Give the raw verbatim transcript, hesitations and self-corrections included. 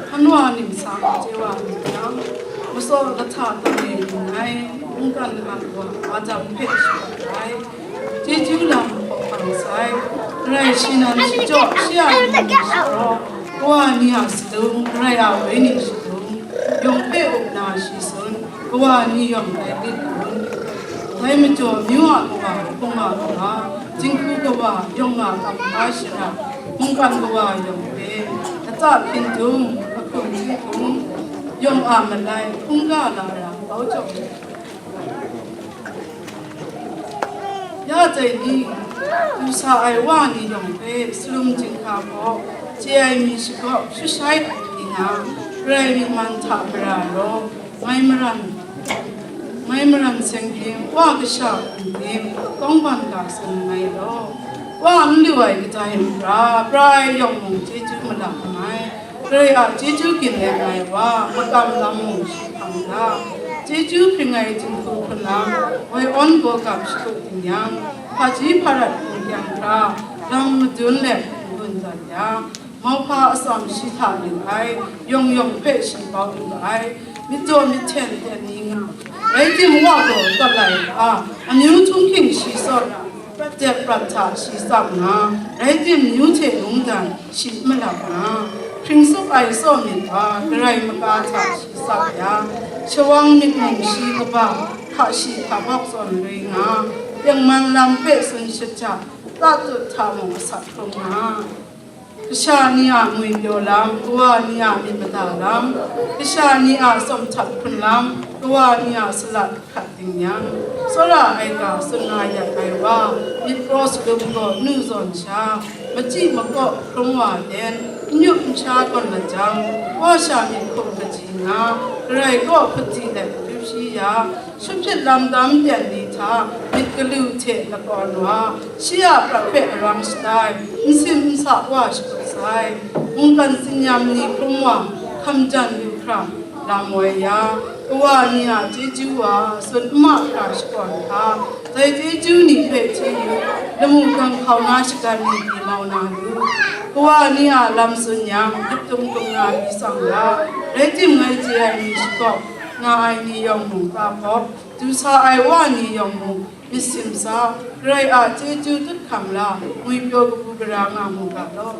Hpan wa ning sa chye wa myit yang, masawk lahta tam e ning ai mungkan a kawa Adam hpe sharawt ai. Chyeju lam hkawhkam sai, Karai shi nan shachyaw, shi a mying sharaw, kawa ni a sadung, Karai a wenyi shadung, yawng hpe up na shi sun, kawa ni yawng tai lit kun. Dai majaw, amyu a kawa, hpung a kawa, jinghku kawa, yawng a kamhpa shara, mungkan kawa yawng hpe, lata hpyin dung, ahkum hpyin dung, yawng a malai, hkungga lara, bau chyawm. Ya dai ni, du sa ai wa ni yawng hpe, salum jinghka hkaw, chye ai mi shagawp, shut shai ai ni nga, Karai myi man hta mara law, mai maran, mai maran seng ting, wa kasha hpung ting, kawng ban ga tsun nngai law, wa n lu ai kadai pra, pra ai yawng mung chyeju malap nngai. Karai a chyeju gin let ai wa, makam lam mung shi hpang da, chyeju hpring ai jinghku hpun lam, woi awn gaw gap shakut ting yang, hpaji hparat hpung kyang hkra, lam madun let n-gun dat yang, mauhpa atsam shi hta ning ai, yawng yawng hpe shi bau lu ai, myit daw myit hten hten ni nga, rai timung, wa gaw kawt lai hkra, amyu htunghking shi tsawra, prat dep prat hta shi tsap nga, rai tim, myu hte mungdan shi malap nga, hpring tsup ai tsaw myit wa, Karai maka hta shi tsap ya, shawang myit mung shi kaba hta shi hta bawk zawn lui nga, tengman lam hpe tsun shajak, tatut hta mung asak hkrum nga. Kasha ni a ngwipyaw lam, kawa ni a myit mada lam, kasha ni a tsawm htat hpun lam, kawa ni a salat hkat ding yang, tsawra ai ga tsun na yak ai wa, myit praw salum gaw nu zawn sha, machyi makaw hkrum wa ten, n yup n sha gawn lajang, wa sha myit hkum kaji nga, Karai kaw hput di let hpyi shi ya, shut hpyit lam dam pyan ni hta myit galu hte lakawn wa, shi a prat hpe arang shatai, nsin nsa wa shakut sai, mungkan tsinyam ni hkrum wa, hkam jan lu hkra lam woi ya, kawa ni a chyeju wa, tsun n ma hkra shakawn hkra, dai chyeju ni hpe hti yu, lamu gang hkau na shagan ni pyi mau na lu, kawa ni a lam tsun yang, dip tung tung na pyi tsang ya, rai tim, ngai chye ai ni shakawp, nga ai ni yawng mung ta hkawp, du sa ai wa ni yawng mung myit sim sa, Karai a chyeju tut hkam la, ngwipyaw kabu gara nga mu ga law.